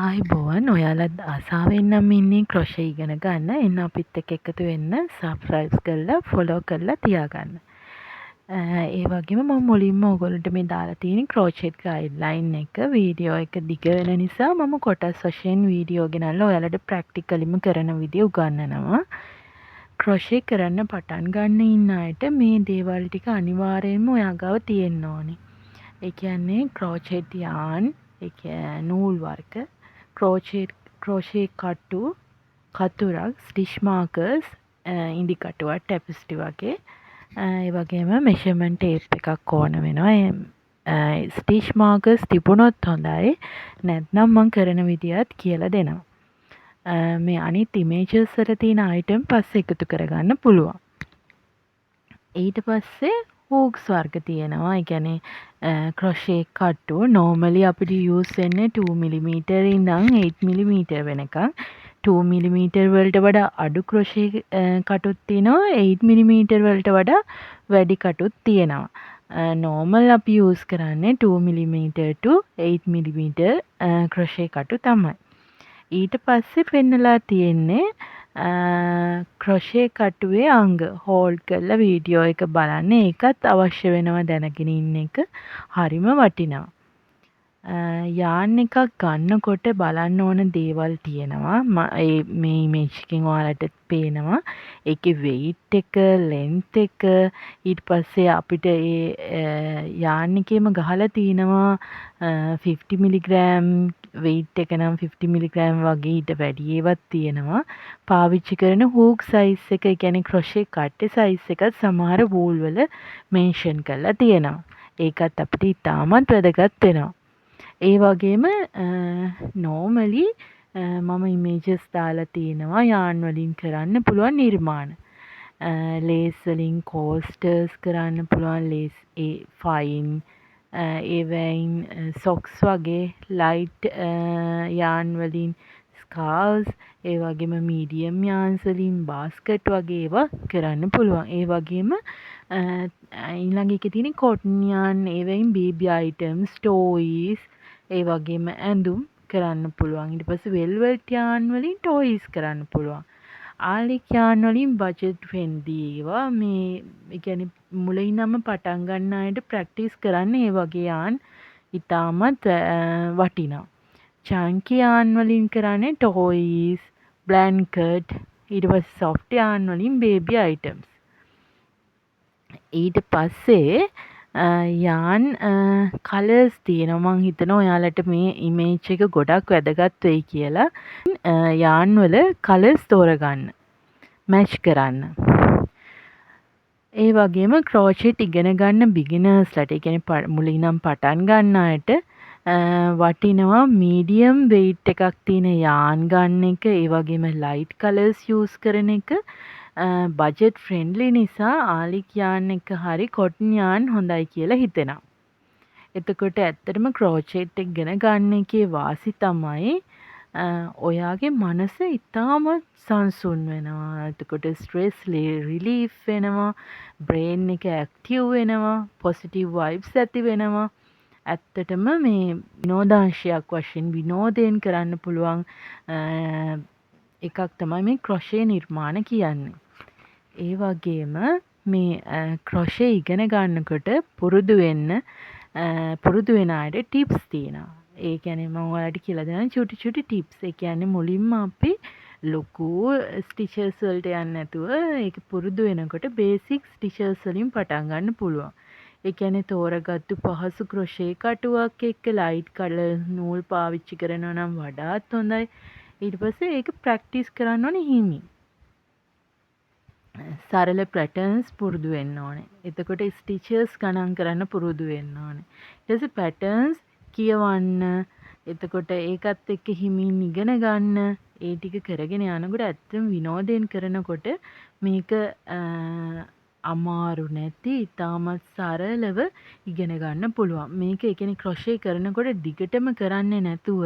ආයුබෝවන්. ඔයාලත් ආසාවෙන් නම් ඉන්නේ ක්‍රොෂේ ඉගෙන ගන්න. එන්න අපිත් එක්ක එකතු වෙන්න. සබ්ස්ක්‍රයිබ් කරලා ෆලෝ කරලා තියාගන්න. ඒ වගේම මම මුලින්ම ඔයගොල්ලන්ට මේ දාලා තියෙන ක්‍රෝචෙට් ගයිඩ්ලයින් එක. වීඩියෝ එක දිග වෙන නිසා මම කොටස් වශයෙන් වීඩියෝ ගෙනල්ලා ඔයාලට ප්‍රැක්ටිකලිම කරන විදිය උගන්වනවා. ක්‍රොෂේ කරන්න පටන් ගන්න ඉන්න අයට මේ දේවල් ටික අනිවාර්යයෙන්ම ඔයා ගාව තියෙන්න ඕනේ. ඒ කියන්නේ ක්‍රෝචෙට් යාන්, ඒ කියන්නේ නූල් වර්ග, ක්‍රෝෂේ කටු, කතුරක්, ස්ටිච් මාකර්ස්, ඉඳි කටුවක්, ටැපිස්ටි වගේ. ඒ වගේම මෙෂර්මන්ට් ටේප් එකක් ඕන වෙනවා. ස්ටිච් මාකර්ස් තිබුණොත් හොඳයි. නැත්නම් මං කරන විදියත් කියලා දෙනවා. මේ අනිත් ඉමේජස් වල තියෙන අයිටම් පස්සේ එකතු කරගන්න පුළුවන්. ඊට පස්සේ හූක්ස් වර්ග තියෙනවා. ඒ කියන්නේ ක්‍රොෂේ කටු නෝමලි අපිට යූස් වෙන්නේ 2 මිලිමීටර් ඉඳන් 8 මිලිමීටර් වෙනකන්. 2 මිලිමීටර් වලට වඩා අඩු ක්‍රොෂේ කටුත් තියෙනවා, 8 මිලිමීටර් වලට වඩා වැඩි කටුත් තියෙනවා. නෝමල් අපි යූස් කරන්නේ 2 මිලිමීටර් to 8 millimetre crochet කටු තමයි. ඊට පස්සේ පෙන්නලා තියෙන්නේ ක්‍රොෂේ කටුවේ අංග. හෝල්ඩ් කරලා වීඩියෝ එක බලන්න. ඒකත් අවශ්‍ය වෙනවා දැනගෙන ඉන්න එක. හරිම වටිනවා. යාන් එකක් ගන්නකොට බලන්න ඕන දේවල් තියෙනවා. ඒ මේ ඉමේජ් එකෙන් ඔයාලට පේනවා. ඒකේ වෙයිට් එක, ලෙන්ත් එක, ඊට පස්සේ අපිට ඒ යාන් එකේම ගහලා තියෙනවා 50 මිලිග්‍රෑම් වෙයිට් එක නම් 50 මිලිග්‍රෑම් වගේ, ඊට වැඩි ඒවත් තියෙනවා. පාවිච්චි කරන හූක් සයිස් එක, ඒ කියන්නේ ක්‍රොෂේ කට්ටේ සයිස් එකත් සමහර වූල් වල මෙන්ෂන් කරලා තියෙනවා. ඒකත් අපිට ඉතාමත් වැදගත් වෙනවා. ඒ වගේම නෝමලි මම ඉමේජස් දාලා තියෙනවා යාන් වලින් කරන්න පුළුවන් නිර්මාණ. ලේස් වලින් කෝස්ටර්ස් කරන්න පුළුවන්, ලේස් ඒ ෆයින් ඒවයින් සොක්ස් වගේ, ලයිට් යාන් වලින් ස්කාර්ව්ස්, ඒ වගේම මීඩියම් යාන්ස් වලින් බාස්කට් වගේ ඒවා කරන්න පුළුවන්. ඒ වගේම ඊළඟ එකේ තියෙන්නේ කොටන් යාන්. ඒවයින් බේබි අයිටම්ස්, ටෝයිස්, ඒ වගේම ඇඳුම් කරන්න පුළුවන්. ඊට පස්සේ වෙල්වට් යාන් වලින් ටෝයිස් කරන්න පුළුවන්. ආලික් යාන් වලින් බජට් ෆ්‍රෙන්ඩ්ලි ඒවා. මේ ඒ කියන්නේ මුල ඉඳන්ම පටන් ගන්න අයට ප්‍රැක්ටිස් කරන්න ඒ වගේ යාන් ඉතාමත් වටිනවා. චන්කි යාන් වලින් කරන්නේ ටෝයිස්, බ්ලැන්කට්, ඊට පස්සේ සොෆ්ට් යාන් වලින් බේබි අයිටම්ස්. ඊට පස්සේ යාන් කලර්ස් තියෙනවා. මං හිතනවා ඔයාලට මේ ඉමේජ් එක ගොඩක් වැදගත් වෙයි කියලා. යාන් වල කලර්ස් තෝරගන්න. මැච් කරන්න. ඒ වගේම ක්‍රෝචෙට් ඉගෙන ගන්න බිගිනර්ස්ලට, ඒ කියන්නේ මුල ඉඳන් පටන් ගන්න අයට වටිනවා මීඩියම් වෙයිට් එකක් තියෙන යාන් ගන්න එක, ඒ වගේම ලයිට් කලර්ස් යූස් කරන එක. බජට් ෆ්‍රෙන්ඩ්ලි නිසා ආලික් යාන් එක හරි කොටන් යාන් හොඳයි කියලා හිතෙනවා. එතකොට ඇත්තටම ක්‍රෝචෙට් ඉගෙන ගන්න එකේ වාසි තමයි ඔයාගේ මනස ඉතාමත් සංසුන් වෙනවා. එතකොට ස්ට්‍රෙස් රිලීෆ් වෙනවා. බ්‍රේන් එක ඇක්ටිව් වෙනවා. පොසිටිව් වයිබ්ස් ඇති වෙනවා. ඇත්තටම මේ විනෝදාංශයක් වශයෙන් විනෝදයෙන් කරන්න පුළුවන් එකක් තමයි මේ ක්‍රොෂේ නිර්මාණ කියන්නේ. ඒ වගේම මේ ක්‍රොෂේ ඉගෙන ගන්නකොට පුරුදු වෙන්න, පුරුදු වෙන අයට ටිප්ස් තියෙනවා. ඒ කියන්නේ මම ඔයාලට කියලා දෙනවා චුටි චුටි ටිප්ස්. ඒ කියන්නේ මුලින්ම අපි ලොකු ස්ටිචස් වලට යන්නේ නැතුව ඒක පුරුදු වෙනකොට බේසික් ස්ටිචස් වලින් පටන් ගන්න පුළුවන්. ඒ කියන්නේ තෝරගත්තු පහසු ක්‍රොෂේ කටුවක් එක්ක ලයිට් කලර් නූල් පාවිච්චි කරනවා නම් වඩාත් හොඳයි. ඊට පස්සේ ඒක ප්‍රැක්ටිස් කරන්න ඕනේ හිමින්. සරල පැටර්න්ස් පුරුදු වෙන්න ඕනේ. එතකොට ස්ටිචස් ගණන් කරන්න පුරුදු වෙන්න ඕනේ. ඊට පස්සේ පැටර්න්ස් කියවන්න. එතකොට ඒකත් එක්ක හිමින් ඉගෙන ගන්න. ඒ ටික කරගෙන යනකොට ඇත්තටම විනෝදයෙන් කරනකොට මේක අමාරු නැති ඉතාමත් සරලව ඉගෙන ගන්න පුළුවන්. මේක ඒ කියන්නේ ක්‍රොෂේ කරනකොට දිගටම කරන්නේ නැතුව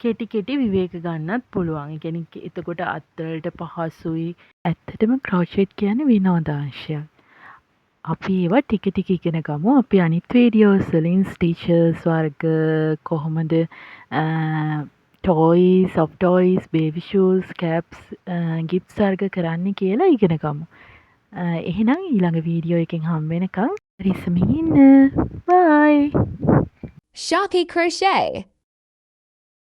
කෙටි කෙටි විවේක ගන්නත් පුළුවන්. ඒ කියන්නේ එතකොට අත්වලට පහසුයි. ඇත්තටම ක්‍රෝෂෙට් කියන්නේ විනෝදාංශයක්. අපි ඒවා ටික ටික ඉගෙන ගමු. අපි අනිත් වීඩියෝස් වලින් ස්ටිචස් වර්ග කොහොමද Toys, soft toys, baby shoes, caps, gifts වර්ග කරන්න කියලා ඉගෙන ගමු. එහෙනම් ඊළඟ වීඩියෝ එකෙන් හම්බ වෙනකන් පරිස්සමින් ඉන්න. බයි. Shocky Crochet.